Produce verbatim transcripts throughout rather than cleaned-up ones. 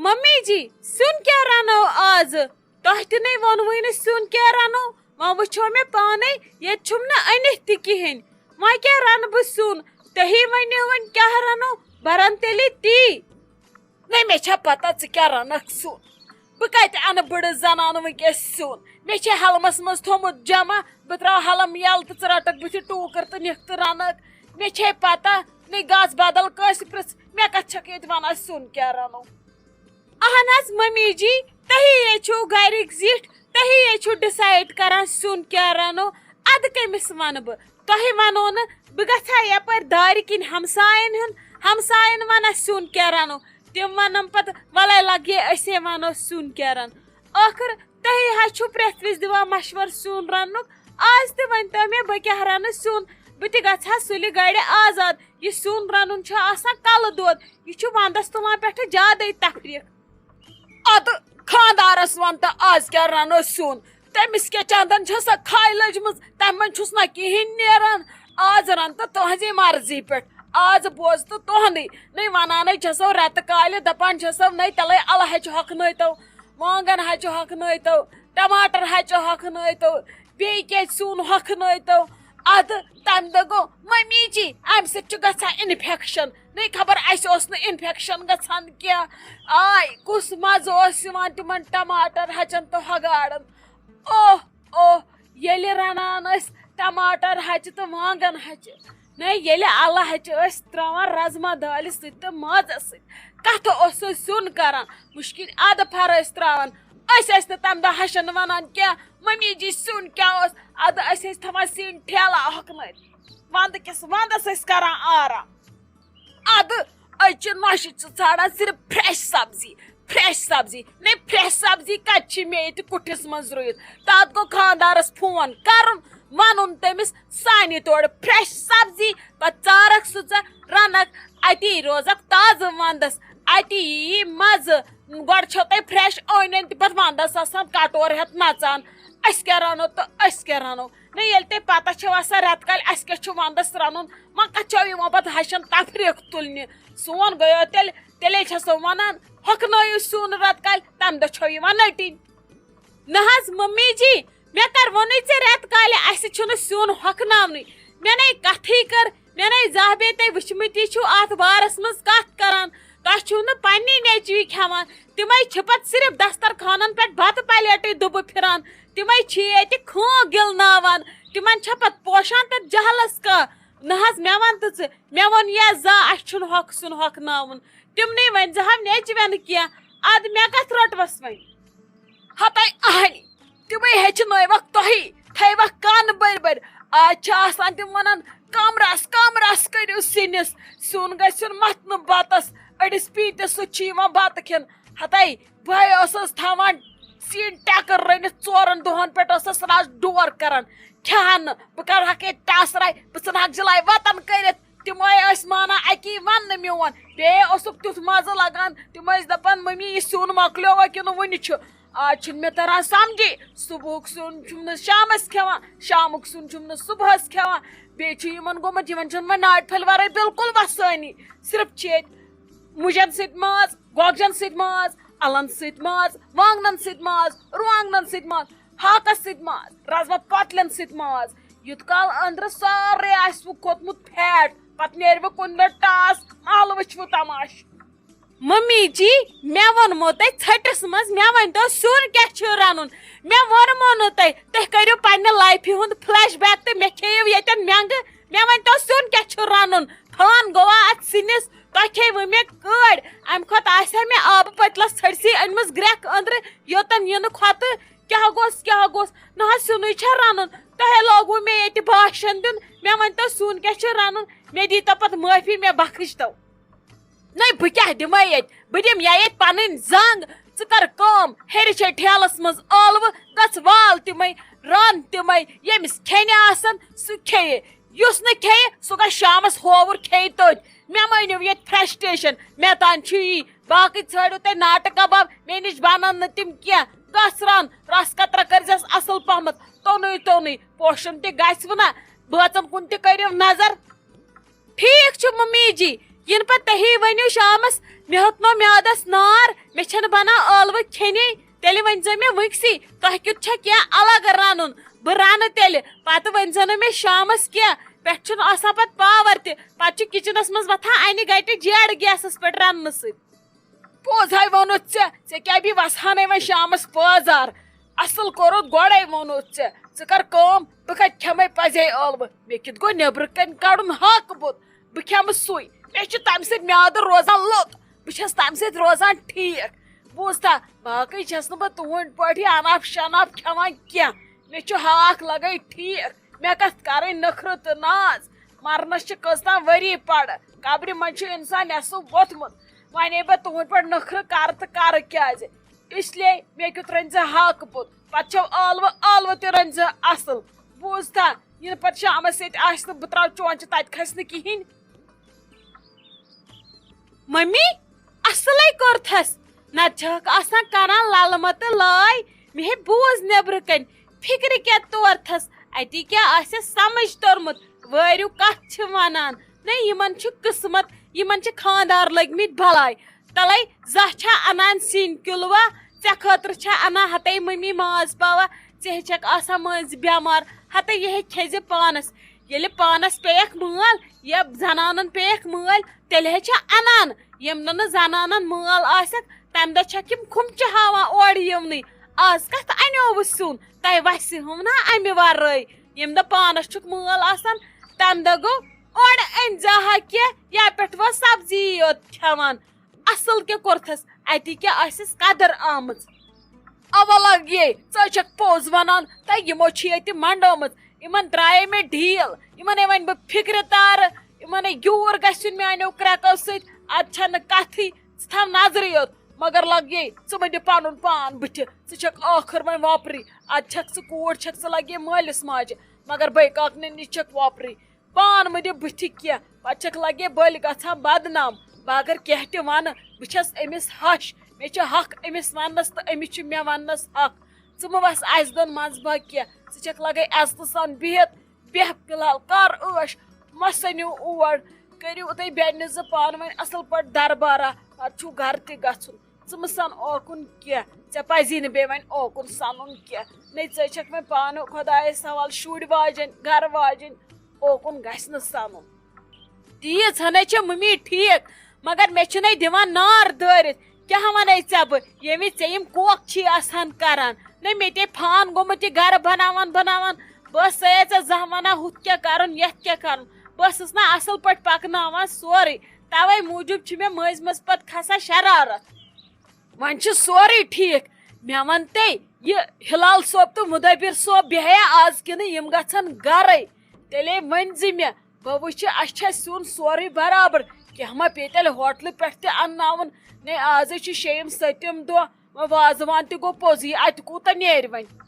Mummy جی، سیُن کیٛاہ رَنو آز؟ تۄہہِ تہِ نے ووٚنوُے نہٕ سیُن کیٛاہ رَنو۔ وۄنۍ وٕچھو مےٚ پانَے، ییٚتہِ چھُم نہٕ أنِتھ تہِ کِہیٖنۍ۔ وۄنۍ کیٛاہ رَنہٕ بہٕ سیُن؟ تُہی ؤنِو وۄنۍ کیٛاہ رَنو، بہٕ رَنہٕ تیٚلے تی۔ نَے، مےٚ چھا پَتہ ژٕ کیٛاہ رَنَکھ سیُن؟ بہٕ کَتہِ اَنہٕ بٕڑٕ زَنانہٕ وٕنکیٚس سیُن؟ مےٚ چھِ ہَلمَس منٛز تھوٚمُت جمع، بہٕ ترٛاوٕ ہَلَم یَلہٕ تہٕ ژٕ رَٹَکھ بٕتھِ ٹوٗکٕر تہٕ نِکھ تہٕ رَنَکھ۔ مےٚ چھے پَتہ، نَے گژھ بدل کٲنٛسہِ پِرٛژھ، مےٚ کَتہِ چھَکھ ییٚتہِ وَنان سیُن کیٛاہ رَنو؟ اہن حظ ممی جی، تُہی یے چھِو گرِکۍ زِٹھۍ، تُہی یے چھِو decide کران سیُن کیٛاہ رَنو۔ اَدٕ کٔمِس وَنہٕ بہٕ؟ تۄہہِ وَنو نہٕ، بہٕ گژھٕ ہا یَپٲرۍ دارِ کِنۍ ہمساین ہُنٛد، ہمساین وَنہٕ سیُن کیٛاہ رَنو۔ تِم وَنَن پَتہٕ، وَلَے لَگ یے أسے وَنو سیُن کیٛاہ رَن۔ ٲخٕر تُہی حظ چھِو پرٛٮ۪تھ وِزِ دِوان مَشوَرٕ سیُن رَننُک۔ آز تہِ ؤنۍ تو مےٚ، بہٕ کیٛاہ رَنہٕ سیُن؟ بہٕ تہِ گژھٕ ہا سُلہِ گَرِ آزاد۔ یہِ سیُن رَنُن چھُ آسان کَلہٕ دود۔ یہِ چھُ وَندَس تُلان پٮ۪ٹھٕ زیادَے تفریٖق۔ اَدٕ خانٛدارَس وَن تہٕ آز کیٛاہ رَنو سیُن؟ تٔمِس کیٛاہ چَندَن چھےٚ سۄ کھاے لٔجمٕژ؟ تَمہِ منٛز چھُس نہ کِہیٖنۍ نیران۔ آز رَن تہٕ تُہٕنٛزِ مرضی پٮ۪ٹھ۔ آز بوز تہٕ تُہُنٛدُے۔ نَے وَنانَے چھَسو رٮ۪تہٕ کالہِ، دَپان چھَسو، نَے تَلَے اَلہٕ ہَچہِ ہۄکھنٲیتو، وانٛگَن ہَچہِ ہۄکھنٲیتو، ٹماٹر ہَچہِ ہۄکھنٲیتو، بیٚیہِ کیٛاہ سیُن ہۄکھنٲیتو۔ اَدٕ تَمہِ دۄہ گوٚو مٔمی جی، اَمہِ سۭتۍ چھُ گژھان infection۔ نَے خبر اَسہِ اوس نہٕ infection گژھان کینٛہہ۔ آے، کُس مَزٕ اوس یِوان تِمَن ٹماٹر ہَچَن تہٕ ہۄگاڑَن۔ اوہ، اوہ، ییٚلہِ رَنان ٲسۍ ٹماٹر ہَچہِ تہٕ وانٛگَن ہَچہِ۔ نَے، ییٚلہِ اَلہٕ ہَچہِ ٲسۍ ترٛاوان رَزما دالہِ سۭتۍ تہٕ مازَس سۭتۍ، کَتھٕ اوس سُہ سیُن کَران۔ مُشکِل اَدٕ پھَر ٲسۍ ترٛاوان۔ أسۍ ٲسۍ نہٕ تَمہِ دۄہ ہَشَن وَنان کینٛہہ، مٔمی جی سیُن کیٛاہ اوس؟ اَدٕ أسۍ ٲسۍ تھاوان سِنۍ ٹھیلہٕ ہۄکھنٲیِتھ۔ وَندٕ کِس وَندَس ٲسۍ کَران آرام۔ اَدٕ أزچہِ نۄشہِ چھِ ژھانڈان صرف fresh سبزی، fresh سبزی۔ نَے، fresh سبزی کَتہِ چھِ مےٚ ییٚتہِ کُٹھِس منٛز رُوِتھ؟ تَتھ گوٚو خانٛدارَس فون کَرُن، وَنُن تٔمِس، سانی تورٕ fresh سبزی، پَتہٕ ژارَکھ سُہ ژٕ رَنَکھ، اَتی روزَکھ تازٕ وَندَس، اَتی یی مَزٕ۔ گۄڈٕ چھو تۄہہِ fresh ٲنۍ ٲنۍ تہِ پَتہٕ وَندَس آسان کَٹور ہٮ۪تھ نَژان۔ أسۍ کیٛاہ رَنو تہٕ أسۍ کیٛاہ رَنو؟ نہ، ییٚلہِ تۄہہِ پَتہ چھو آسان رٮ۪تہٕ کالہِ اَسہِ کیٛاہ چھُ وَندَس رَنُن، وۄنۍ کَتہِ چھو یِوان پَتہٕ ہَشَن تفریٖق تُلنہِ؟ سون گٔیو تیٚلہِ، تیٚلے چھَسو وَنان، ہۄکھنٲیِو سیُن رٮ۪تہٕ کالہِ، تَمہِ دۄہ چھو یِوان نٔٹِنۍ۔ نہ حظ ممی جی، مےٚ کر ووٚنُے ژےٚ رٮ۪تہٕ کالہِ اَسہِ چھُنہٕ سیُن ہۄکھناونُے؟ مےٚ نے کَتھٕے کٔر، مےٚ نے زانٛہہ بیٚیہِ تۄہہِ وٕچھمٕتی چھِو اَتھ بارَس منٛز کَتھ کَران۔ تۄہہِ چھِو نہٕ پنٛنی نیٚچوی کھٮ۪وان، تِمَے چھِ پَتہٕ صرف دسترخانَن پٮ۪ٹھ بَتہٕ پَلیٹٕے دُبہٕ پھِران۔ تِمَے چھِ ییٚتہِ کھٲں گِلناوان، تِمَن چھےٚ پَتہٕ پوشان تَتھ جہلَس کانٛہہ۔ نہ حظ، مےٚ وَن تہٕ ژٕ، مےٚ ووٚن یا زانٛہہ اَسہِ چھُنہٕ ہۄکھ سیُن ہۄکھناوُن۔ تِمنٕے ؤنۍ زِ ہَم نیٚچوٮ۪ن کینٛہہ، اَدٕ مےٚ کَتھ رٔٹوَس وۄنۍ؟ ہتاے اہنی، تِمے ہیٚچھنٲوکھ تۄہی، تھٲیوکھ کن بٔرۍ بٔرۍ۔ آز چھِ آسان تِم ونان، "کم رس، کم رس کٔرِو سِنِس، سیُن گژھِ یُن متھنہٕ بتس، أڑِس پیٖنتِس سۭتۍ چھُ یِوان بتہٕ کھیوٚن۔" ہتاے، بہٕ ہے ٲسٕس تھاوان سِنۍ ٹٮ۪کہٕ رٔنِتھ ژورن دۄہن پٮ۪ٹھ ٲسٕس رس ڈور کران، کھٮ۪ہن نہٕ۔ بہٕ کرٕ ہاکھ ییٚتہِ ٹاسراے، بہٕ ژھٕنہٕ ہاکھ جلاے وطن کٔرِتھ۔ تِم ٲے ٲسۍ مانان اَکی وَن نہٕ میون۔ بیٚیہِ اوسُکھ تیُتھ مَزٕ لَگان، تِم ٲسۍ دَپان، "مٔمی، یہِ سیُن مۄکلیووا کِنہٕ وُنہِ چھُ؟" آز چھُنہٕ مےٚ تَران سَمجھی، صُبحُک سیُن چھُم نہٕ شامَس کھٮ۪وان، شامُک سیُن چھُم نہٕ صُبحَس کھٮ۪وان۔ بیٚیہِ چھُ یِمَن گوٚمُت، یِمَن چھُنہٕ وۄنۍ ناٹہِ پھٔلۍ وَرٲے بِلکُل وَسٲنی۔ صرف چھِ ییٚتہِ مُجَن سۭتۍ ماز، گۄگجَن سۭتۍ ماز، اَلَن سۭتۍ ماز، وانٛگنَن سۭتۍ ماز، رُوانٛگنَن سۭتۍ ماز، ہاکَس سۭتۍ ماز، رَزما پۄتلٮ۪ن سۭتۍ ماز۔ یوٗت کال أنٛدرٕ سورُے آسہِ وۄنۍ کھوٚتمُت fat، پتہٕ نیرِ وۄنۍ کُنہِ دۄہ ٹاس، محلہٕ وٕچھِ وۄنۍ تماشہٕ۔ ممی جی، مےٚ ووٚنمو تۄہہِ ژھٔٹِس منٛز، مےٚ ؤنۍ تو سیُن کیٛاہ چھُ رَنُن؟ مےٚ ووٚنمو نہٕ تۄہہِ، تُہۍ کٔرِو پننہِ life-ہِ ہُنٛد flashback تہٕ مےٚ کھیٚیِو ییٚتٮ۪ن مٮ۪نٛگہٕ۔ مےٚ ؤنۍ تو سیُن کیٛاہ چھُ رَنُن؟ پھان گوٚوا اَتھ سِنِس؟ تۄہہِ کھیٚیہِ وۄنۍ مےٚ کٲڑۍ۔ اَمہِ کھۄتہٕ آسہِ ہا مےٚ آبہٕ پٔتلَس ژھٔٹسٕے أنمٕژ گرٛٮ۪کھ أنٛدرٕ یوٚتَن یِنہٕ کھۄتہٕ۔ کیٛاہ گوٚژھ، کیٛاہ گوٚژھ؟ نہ حظ، سیُنٕے چھا رَنُن؟ تۄہے لوگوُ مےٚ ییٚتہِ باشَن دیُن۔ مےٚ ؤنۍ تو، سیُن کیٛاہ چھُ رَنُن؟ مےٚ دی تو پَتہٕ معٲفی، مےٚ بخٕش تو۔ نَے، بہٕ کیٛاہ دِمَے ییٚتہِ؟ بہٕ دِمہٕ یا ییٚتہِ پَنٕنۍ زنٛگ۔ ژٕ کَر کٲم، ہیٚرِ چھے ٹھیلَس منٛز ٲلوٕ، گژھ وال تِمَے، رَن تِمَے۔ ییٚمِس کھیٚنہِ آسَن، سُہ کھیٚیہِ۔ یُس نہٕ کھیٚیہِ، سُہ گژھِ شامَس ہووُر کھیٚیہِ تٔتھۍ۔ مےٚ مٲنِو ییٚتہِ frustration، مےٚ تام چھُ یی۔ باقٕے ژھٲنٛڈِو تُہۍ ناٹہٕ کباب، مےٚ نِش بَنَن نہٕ تِم کینٛہہ۔ گژھ رَن، رَس قطرہ کٔرۍزٮ۪س اَصٕل پَہمَتھ، توٚنُے توٚنُے، پوشُن تہِ گژھِ وُنا، بٲژَن کُن تہِ کٔرِو نظر۔ ٹھیٖک چھُ ممی جی، یِنہٕ پتہٕ تُہی ؤنِو شامَس، مےٚ ہیوٚتنو میادس نار، مےٚ چھنہٕ بنان ٲلوٕ کھیٚنی، تیٚلہِ ؤنۍ زیو مےٚ وٕنکسٕے، تۄہہِ کیُتھ چھا کینٛہہ الگ رنُن؟ بہٕ رنہٕ تیٚلہِ، پتہٕ ؤنۍ زیو نہٕ مےٚ شامس کینٛہہ، پٮ۪ٹھٕ چھُنہٕ آسان پتہٕ پاور تہِ، پتہٕ چھُ کچنس منٛز وۄتھان انہِ گٹہِ جیڈٕ گیسس پٮ۪ٹھ رننہٕ سۭتۍ۔ پوٚز ہاے ووٚنُتھ ژےٚ، ژےٚ کیٛاہ بی وسہٕ ہانے وۄنۍ شامس پٲزار؟ اصل کوٚرُتھ گۄڈے ووٚنُتھ ژےٚ، ژٕ کر کٲم، بہٕ کتہِ کھٮ۪مے پزے ٲلوٕ؟ مےٚ کیُتھ گوٚو نیبرٕ کنۍ کڑُن حق بُتھ، بہٕ کھٮ۪مہٕ سُے، مےٚ چھُ تمہِ سۭتۍ میادٕ روزان لوٚت، بہٕ چھس تمہِ سۭتۍ روزان ٹھیٖک۔ بوٗزتھا، باقٕے چھس نہٕ بہٕ تُہنٛدۍ پٲٹھۍ یہِ اناپ شناپ کھٮ۪وان کینٛہہ، مےٚ چھُ ہاکھ لگے ٹھیٖک، مےٚ کتھ کرٕنۍ نخرٕ تہٕ ناز؟ مرنس چھِ کٔژتام ؤری پڑٕ، قبرِ منٛز چھُ انسان نٮ۪صٕف ووٚتھمُت، وۄنۍ ہے بہٕ تُہنٛدۍ پٲٹھۍ نخرٕ کرٕ تہٕ کرٕ کیازِ؟ اس لیے مےٚ کیُتھ رٔنۍ زِ ہاکہٕ بوٚد، پتہٕ چھو ٲلوٕ ٲلوٕ تہِ رٔنۍ زِ اصل۔ بوٗزتھا، یِنہٕ پتہٕ شامس ییٚتہِ آسہِ نہٕ، بہٕ ترٛاوٕ چونچہِ تتہِ کھسہِ نہٕ کِہیٖنۍ۔ ممی، اصلے کوٚرتھس، نتہٕ چھکھ آسان کران للمہٕ تہٕ لٲے۔ مےٚ ہے بوز نیبرٕ کنۍ، فکرِ کیٛاہ تورتھس، اتی کیٛاہ آسٮ۪س سمجھ توٚرمُت، وٲرِو کتھ چھِ ونان۔ نہ، یِمن چھُ قسمت، یِمن چھِ خاندار لٔگمٕتۍ بلاے۔ تلے زانٛہہ چھا انان سِنۍ کِلوٗا؟ ژےٚ خٲطرٕ چھا انان ہتے مٔمی ماز پاوا؟ ژےٚ ہے چھکھ آسان مٔنٛزۍ بٮ۪مار، ہتے یہِ ہے کھیٚزِ پانس۔ ییٚلہِ پانس پیٚیکھ مٲل یا زنانن پیٚیکھ مٲلۍ، تیٚلہِ ہے چھا انان۔ ییٚمہِ دۄہ نہٕ زنانن مٲل آسٮ۪کھ، تمہِ دۄہ چھکھ یِم کھُمچہِ ہاوان اورٕ یِونٕے۔ آز کتھ انیووٕ سیُن؟ تۄہہِ وسہِ ہُم نا امہِ ورٲے۔ ییٚمہِ دۄہ پانس چھُکھ مٲل آسان، تمہِ دۄہ گوٚو اورٕ أنۍ زِ ہا کینٛہہ، یا پٮ۪ٹھ وۄنۍ سبزی یوت کھٮ۪وان۔ اصل کیٛاہ کوٚرتھس، اتی کیٛاہ آسٮ۪س قدر آمٕژ۔ اوا لگیے، ژٕ چھکھ پوٚز ونان، تہٕ یِمو چھِ ییٚتہِ منڈٲمٕژ، یِمن درٛایے مےٚ ڈھیل، یِمن ہے وۄنۍ بہٕ فکرِ تارٕ، یِمن ہے یوٗر گژھُن میانیو کرٛٮ۪کو سۭتۍ، اتھ چھنہٕ کتھٕے، ژٕ تھاو نظرٕے یوت، مگر لگیے ژٕ مہٕ دِ پنُن پان بٕتھِ، ژٕ چھکھ ٲخٕر وۄنۍ وۄپرٕے، اتھ چھکھ ژٕ کوٗر، چھکھ ژٕ لگیے مٲلِس ماجہِ، مگر بٲے کاکنہِ نِش چھکھ وۄپرٕے۔ پان مہٕ دِ بٕتھِ کینٛہہ، پتہٕ چھکھ لگے بٔلۍ گژھان بدنام۔ بہٕ اگر کینٛہہ تہِ ونہٕ، بہٕ چھس أمِس ہش، مےٚ چھُ حق أمِس وننس تہٕ أمِس چھُ مےٚ وننس حق۔ ژٕ مہٕ وس اسہِ دۄن منٛز باگ کینٛہہ، ژٕ چھکھ لگے عزتہٕ سان بِہِتھ، بیٚہہ فی الحال کر عٲش، مہ سٔنِو اور، کٔرِو تُہۍ بیٚنہِ زٕ پانہٕ ؤنۍ اصل پٲٹھۍ دربارہ، پتہٕ چھُو گرٕ تہِ گژھُن۔ ژٕ مہٕ سن اوکُن کینٛہہ، ژےٚ پزی نہٕ بیٚیہِ وۄنۍ اوکُن سنُن کینٛہہ۔ نے ژٕ چھکھ وۄنۍ پانہٕ خۄدایس حوالہٕ شُرۍ واجٮ۪ن، گرٕ واجٮ۪ن، اوکُن گژھِ نہٕ سنُن۔ تیٖژ ہنے چھےٚ ممی ٹھیٖک، مگر مےٚ چھُنَے دِوان نار دٲرِتھ۔ کیٛاہ وَنے ژےٚ بہٕ، ییٚمہِ وِزِ ژےٚ یِم کوک چھی آسان کران؟ نے مےٚ تے فان گوٚمُت یہِ گرٕ بناوان بناوان۔ بہٕ ٲسَے ژےٚ زانٛہہ وَنان ہُتھ کیٛاہ کرُن، یَتھ کیٛاہ کرُن۔ بہٕ ٲسٕس نہ اَصٕل پٲٹھۍ پَکناوان سورُے۔ تَوَے موٗجوٗب چھِ مےٚ مٔنٛزۍ مٔنٛزۍ پَتہٕ کھسان شرارت۔ وۄنۍ چھُ سورُے ٹھیٖک۔ مےٚ وَن تے، یہِ ہلال صٲب تہٕ مُدبِر صٲب بیٚہیا آز کِنہٕ یِم گژھن گرَے؟ تیٚلے ؤنۍ زِ مےٚ، بہٕ وٕچھِ، اَسہِ چھا سیُن سورُے برابر؟ کینٛہہ ما پیٚیہِ تیٚلہِ ہوٹلہٕ پٮ۪ٹھ تہِ اَنناوُن؟ نے، آزے چھُ شیٚیِم سٔتِم دۄہ، وۄنۍ وازوان تہِ گوٚو پوٚزُے، اَتہِ کوٗتاہ نیرِ وۄنۍ؟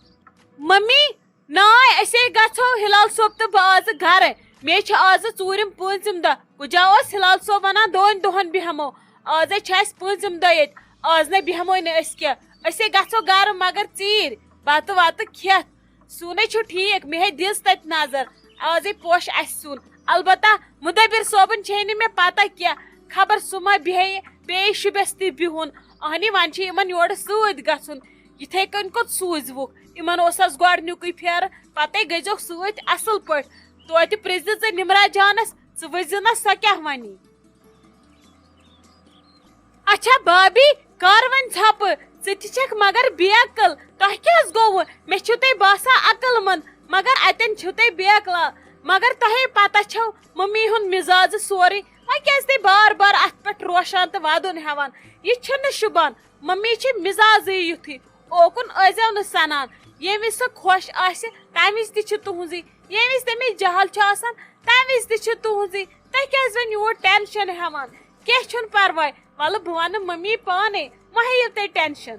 ممی، ناے، أسے گژھو ہلال صٲب تہٕ بہٕ آزٕ گرٕ۔ مےٚ چھِ آزٕ ژوٗرِم پوٗنٛژِم دۄہ۔ کُجا اوس ہلال صٲب وَنان، دۄن دۄہَن بیٚہمو۔ آزے چھِ اَسہِ پوٗنٛژِم دۄہ ییٚتہِ۔ آز نے بیٚہموے نہٕ أسۍ کینٛہہ۔ أسے گژھو گرٕ، مگر ژیٖرۍ، بَتہٕ وَتہٕ کھٮ۪تھ۔ سیُنے چھُ ٹھیٖک، مےٚ ہے دِژ تَتہِ نظر۔ آزے پوش اَسہِ سیُن۔ البتہ مُدبِر صٲبُن چھے نہٕ مےٚ پَتہ کینٛہہ۔ خبر سُہ ما بیٚہہِ، بیٚیہِ شُبٮ۪س تہِ بِہُن۔ اہنی، وۄنۍ چھِ یِمَن یورٕ سۭتۍ گژھُن۔ یِتھَے کٔنۍ کوٚت سوٗزِوُکھ؟ یِمَن اوس اَس گۄڈٕنیُکُے پھیرٕ، پَتَے گٔژھۍزیوکھ سۭتۍ اَصٕل پٲٹھۍ۔ توتہِ پرٛژھزِ ژٕ نِمرا جانَس، ژٕ وٕچھزِ نہ سۄ کیٛاہ وَنی۔ اچھا بابی، کر وۄنۍ ژھۄپہٕ، ژٕ تہِ چھکھ مگر بے عقل۔ تۄہہِ کیٛاہ حظ گوٚوٕ؟ مےٚ چھِو تُہۍ باسان عقل مند، مگر اتٮ۪ن چھِو تُہۍ بے عقلا۔ مگر تۄہے پتہ چھو ممی ہُنٛد مزاز سورُے، وۄنۍ کیٛازِ تُہۍ بار بار اتھ پٮ۪ٹھ روشان تہٕ ودُن ہٮ۪وان؟ یہِ چھُنہٕ شوٗبان، ممی چھِ مزازٕے یُتھُے۔ اوکُن ٲسۍزیو نہٕ سنان، ییٚمہِ وِزِ سۄ خۄش آسہِ، تمہِ وِزِ تہِ چھِ تُہنٛزٕے، ییٚمہِ وِزِ تٔمِس جہل چھُ آسان، تمہِ وِزِ تہِ چھِ تُہنٛزٕے۔ تُہۍ کیٛازِ وۄنۍ یوٗت ٹینشن ہٮ۪وان؟ کینٛہہ چھُنہٕ پرواے، وَلہٕ بہٕ وَنہٕ مٔمی پانَے، مہ ہیٚیِو تُہۍ ٹینشن۔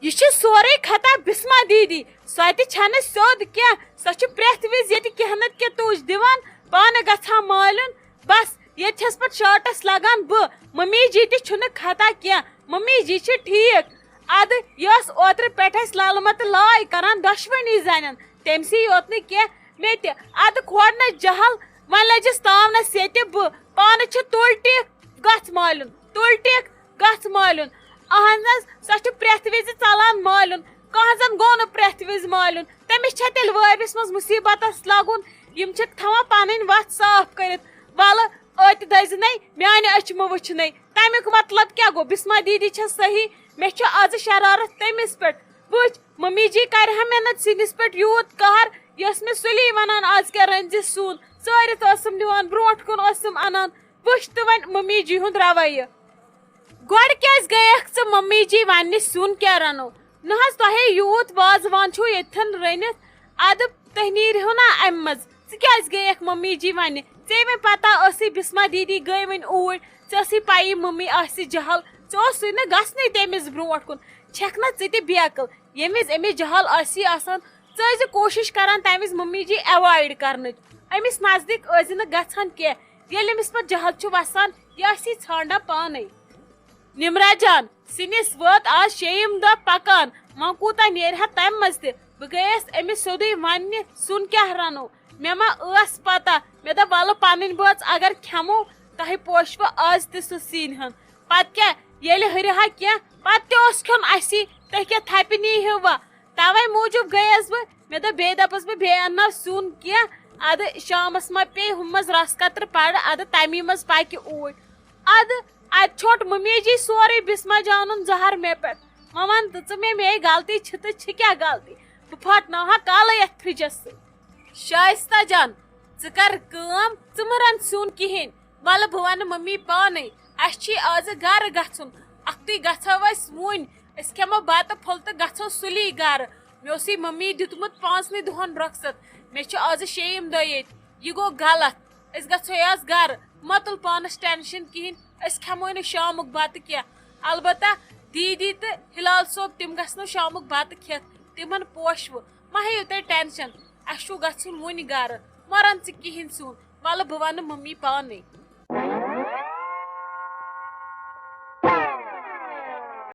یہِ چھِ سورُے خطا بسمہ دیدی، سۄ تہِ چھَنہٕ سیوٚد کینٛہہ، سۄ چھِ پرٛٮ۪تھ وِزِ ییٚتہِ کینٛہہ نَتہٕ کینٛہہ تُج دِوان، پانہٕ گژھان مالیُن۔ بس، ییٚتہِ چھَس پَتہٕ شٲٹَس لَگان بہٕ۔ مٔمی جی تہِ چھُنہٕ خطا کینٛہہ، مٔمی جی چھِ ٹھیٖک۔ اَدٕ یہِ ٲس اوترٕ پٮ۪ٹھ اَسہِ لَلہٕ مَتہٕ لاے کَران دۄشوٕنی زَنٮ۪ن، تٔمۍ سٕے یوت نہٕ کینٛہہ، مےٚ تہِ۔ اَدٕ کھور نہ جہل، وۄنۍ لٔجِس تاونَس ییٚتہِ بہٕ۔ پانہٕ چھِ تُل ٹِکھ، گژھ مالیُن۔ تُل ٹِک، گژھ مالیُن۔ اہن حظ، سۄ چھِ پرٛٮ۪تھ وِزِ ژلان مالیُن۔ کانٛہہ زن گوٚو نہٕ پرٛٮ۪تھ وِزِ مالیُن۔ تٔمِس چھےٚ تیٚلہِ وٲرِس منٛز مُصیٖبتس لگُن۔ یِم چھِکھ تھاوان پنٕنۍ وتھ صاف کٔرِتھ۔ ولہٕ، أتۍ دٔزِ نے، میانہِ أچھ مہٕ وٕچھِ نے۔ تمیُک مطلب کیٛاہ گوٚو؟ بسمہ دیدی چھےٚ صحیح، مےٚ چھِ آزٕ شرارت تٔمِس پٮ۪ٹھ۔ وٕچھ، ممی جی کرِ ہا مےٚ نہٕ سِنِس پٮ۪ٹھ یوٗت قہر، یہِ ٲس مےٚ سُلی ونان، آز کیٛاہ رٔنۍ زِ سیُن، ژٲرِتھ ٲسٕم دِوان، برونٛٹھ کُن ٲسٕم انان۔ وٕچھ تہٕ وۄنۍ ممی جی ہُنٛد رویہِ۔ گۄڈٕ کیٛازِ گٔیَکھ ژٕ ممی جی وننہِ سیُن کیٛاہ رنو؟ نہ حظ، تۄہے یوٗت وازوان چھُو ییٚتھٮ۪ن رٔنِتھ، ادٕ تُہۍ نیٖرِہو نا امہِ منٛز۔ ژٕ کیٛازِ گٔیَکھ ممی جی وننہِ؟ ژےٚ مےٚ پتہ ٲسٕے بسمہ دیدی گٔے وۄنۍ اوٗرۍ، ژےٚ ٲسٕے پَیی ممی آسہِ جہل، ژےٚ اوسُے نہٕ گژھنٕے تٔمِس برونٛٹھ کُن۔ چھَکھ نہ ژٕ تہِ بیقل؟ ییٚمہِ وِزِ أمِس جہل آسی آسان، ژٕ ٲسۍ زِ کوٗشِش کران تَمہِ وِزِ ممی جی ایوایڈ کرنٕچ، أمِس نزدیٖک ٲسۍ زِ نہٕ گژھان کینٛہہ۔ ییٚلہِ أمِس پتہٕ جہل چھُ وسان، یہِ آسی ژھانڈان پانے۔ نمرہ جان، سِنِس وٲت آز شیٚیِم دۄہ پکان، وۄنۍ کوٗتاہ نیرِ ہا تَمہِ منٛز تہِ؟ بہٕ گٔیَس أمِس سیوٚدُے وننہِ، سیُن کیٛاہ رنو؟ مےٚ ما ٲس پتہ، مےٚ دوٚپ، ولہٕ پنٕنۍ بٲژ اگر کھٮ۪مو، تۄہہِ پوشوٕ آز تہِ سُہ سِنۍ ہن۔ پتہٕ کیٛاہ، ییٚلہِ ہُرِ ہا کینٛہہ، پتہٕ تہِ اوس کھیوٚن اسی، تُہۍ کیٛاہ تھپہِ نیٖہِو وا؟ توے موٗجوٗب گٔیَس بہٕ، مےٚ دوٚپ، بیٚیہِ دپس بہٕ، بیٚیہِ انناو سیُن کینٛہہ، ادٕ شامس ما پیٚیہِ ہُم منٛز رس قطرٕ پرٕ، ادٕ تمی منٛز پکہِ اوٗرۍ۔ ادٕ اتہِ چھوٚٹ ممی جی سورُے بسمہ جانُن زہر مےٚ پٮ۪ٹھ۔ وۄنۍ ون تہٕ ژٕ مےٚ، میے غلطی چھِ تہٕ چھِ کیٛاہ غلطی؟ بہٕ پھاٹناوہا کالے یتھ فرجس سۭتۍ۔ شائستہ جان، ژٕ کر کٲم، ژٕ مہٕ رن سیُن کِہیٖنۍ۔ ولہٕ بہٕ ونہٕ ممی پانے، اسہِ چھی آزٕ گرٕ گژھُن، اکھتُے گژھو أسۍ وُنۍ۔ أسۍ کھٮ۪مو بتہٕ پھوٚل تہٕ گژھو سُلی گرٕ۔ مےٚ اوسُے ممی دیُتمُت پانٛژنٕے دۄہن رۄخصت، مےٚ چھُ آزٕ شیٚیِم دۄہ ییٚتہِ۔ یہِ گوٚو غلط۔ أسۍ گژھو آز گرٕ، مہ تُل پانس ٹینشن کِہیٖنۍ، أسۍ کھٮ۪مو نہٕ شامُک بتہٕ کینٛہہ۔ البتہ دیدی تہٕ ہلال صٲب، تِم گژھنو شامُک بتہٕ کھٮ۪تھ، تِمن پوشوٕ۔ مہ ہیٚیِو تُہۍ ٹینشن، اسہِ چھُ گژھُن وُنہِ گرٕ۔ مہ رن ژٕ کِہیٖنۍ سیُن، ولہٕ بہٕ ونہٕ ممی پانے۔